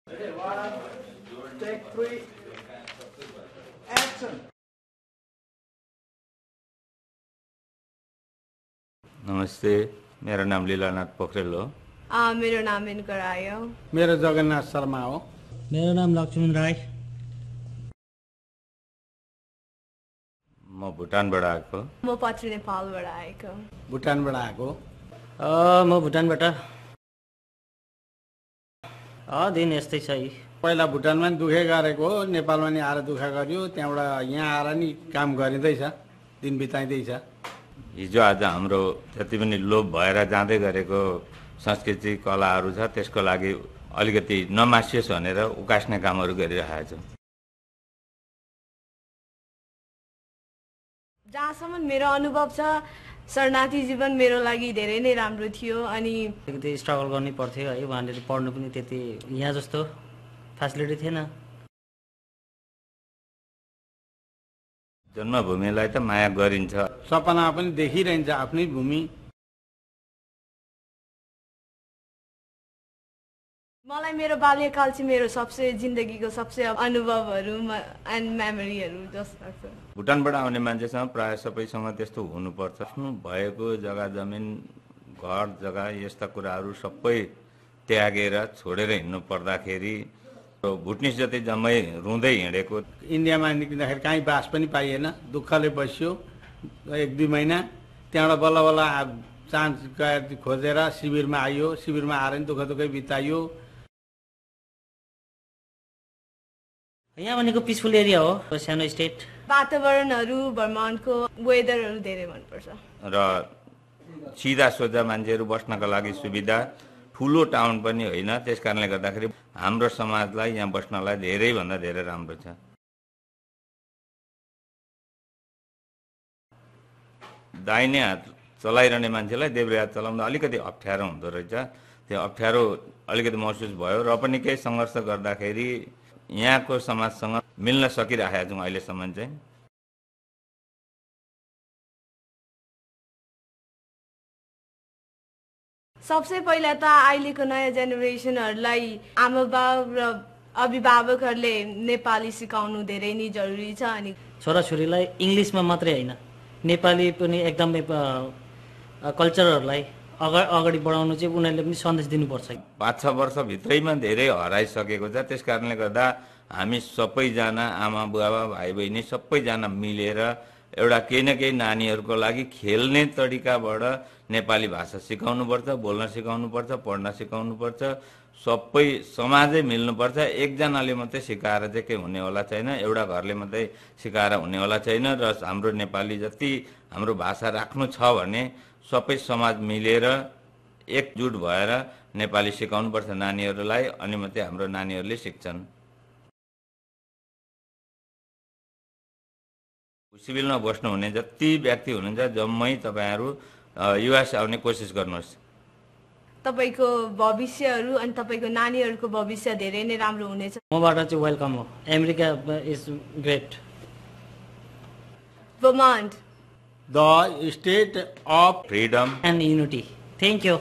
Take 3. Action. नमस्ते, मेरा नाम लीलानाथ पोखरेल हो। मेरो नाम इनकर आयो। मेरो जगन्नाथ शर्मा हो। मेरो नाम लक्ष्मण राई। म भुटानबाट आएको। म पश्चिम नेपालबाट आएको। भुटानबाट आएको। म भुटानबाट। दिन यस्तै छ। पहिला भुटानमा नि दुखे गरेको हो, नेपालमा नि आएर दुःख गर्यो, त्यहाँबाट यहाँ आएर नि काम गरिँदैछ, दिन बिताइँदैछ। हिजो आज हाम्रो जति पनि लोप भएर जाँदै गरेको संस्कृति कलाहरू छ, त्यसको लागि अलिकति नमासियोस् भनेर उकास्ने कामहरू गरिरहेका छौँ। जहाँसम्म मेरो अनुभव छ, शरणार्थी जीवन मेरो लागि धेरै नै राम्रो थियो। अनि अलिकति स्ट्रगल गर्नै पर्थ्यो है, वहाँनिर पढ्नु पनि त्यति यहाँ जस्तो फेसिलिटी थिएन। जन्मभूमिलाई त माया गरिन्छ, सपना पनि देखिरहन्छ आफ्नै भूमि। मलाई मेरो बाल्यकाल चाहिँ मेरो सबसे जिन्दगीको सबसे अनुभवहरू एन्ड मेमोरीहरू जस्तो लाग्छ। भुटानबाट आउने मान्छेसँग प्रायः सबैसँग त्यस्तो हुनुपर्छ। आफ्नो भएको जग्गा जमिन घर जग्गा यस्ता कुराहरू सबै त्यागेर छोडेर हिँड्नु पर्दाखेरि भुटनिस जति जम्मै रुँदै हिँडेको। इन्डियामा निक्लिँदाखेरि कहीँ बास पनि पाइएन, दुःखले बस्यो 1-2 महिना। त्यहाँबाट बल्ल बल्ल चान्स खोजेर शिविरमा आइयो, शिविरमा आएर नि दुःखै बिताइयो। यहाँ भनेको पिसफुल एरिया हो, सानो स्टेट। वातावरणहरू, भ्रमणको वेदरहरू धेरै मनपर्छ र सिधा सोझा मान्छेहरू बस्नका लागि सुविधा, ठुलो टाउन पनि होइन। त्यस कारणले गर्दाखेरि हाम्रो समाजलाई यहाँ बस्नलाई धेरैभन्दा धेरै राम्रो छ। दाहिने हात चलाइरहने मान्छेलाई देब्रे हात चलाउँदा अलिकति अप्ठ्यारो हुँदो रहेछ। त्यो अप्ठ्यारो अलिकति महसुस भयो र पनि केही सङ्घर्ष गर्दाखेरि यहाँको समाजसँग मिल्न सकिरहेका छौँ अहिलेसम्म चाहिँ। सबसे पहिला त अहिलेको नयाँ जेनेरेसनहरूलाई आमा बाउ र अभिभावकहरूले नेपाली सिकाउनु धेरै नै जरुरी छ। अनि छोराछोरीलाई इङ्ग्लिसमा मात्रै होइन, नेपाली पनि एकदमै कल्चरहरूलाई अगाडि बढाउनु चाहिँ उनीहरूले पनि सन्देश दिनुपर्छ। 5-6 वर्षभित्रैमा धेरै हराइसकेको छ। त्यस कारणले गर्दा हामी सबैजना आमा बुवा भाइ बहिनी सबैजना मिलेर एउटा केही न केही नानीहरूको लागि खेल्ने तरिकाबाट नेपाली भाषा सिकाउनुपर्छ, बोल्न सिकाउनुपर्छ, पढ्न सिकाउनुपर्छ। सबै समाजै मिल्नुपर्छ। एकजनाले मात्रै सिकाएर चाहिँ केही हुनेवाला छैन, एउटा घरले मात्रै सिकाएर हुनेवाला छैन। र हाम्रो नेपाली जति हाम्रो भाषा राख्नु छ भने सबै समाज मिलेर एकजुट भएर नेपाली सिकाउनुपर्छ नानीहरूलाई, अनि मात्रै हाम्रो नानीहरूले सिक्छन्। सिभिलमा बस्नुहुने जति व्यक्ति हुनुहुन्छ जम्मै तपाईँहरू युएस आउने कोसिस गर्नुहोस्। तपाईँको भविष्यहरू अनि तपाईँको नानीहरूको भविष्य धेरै नै राम्रो हुनेछ। मबाट चाहिँ वेलकम हो। America is great. Vermont, the state of freedom and unity. Thank you.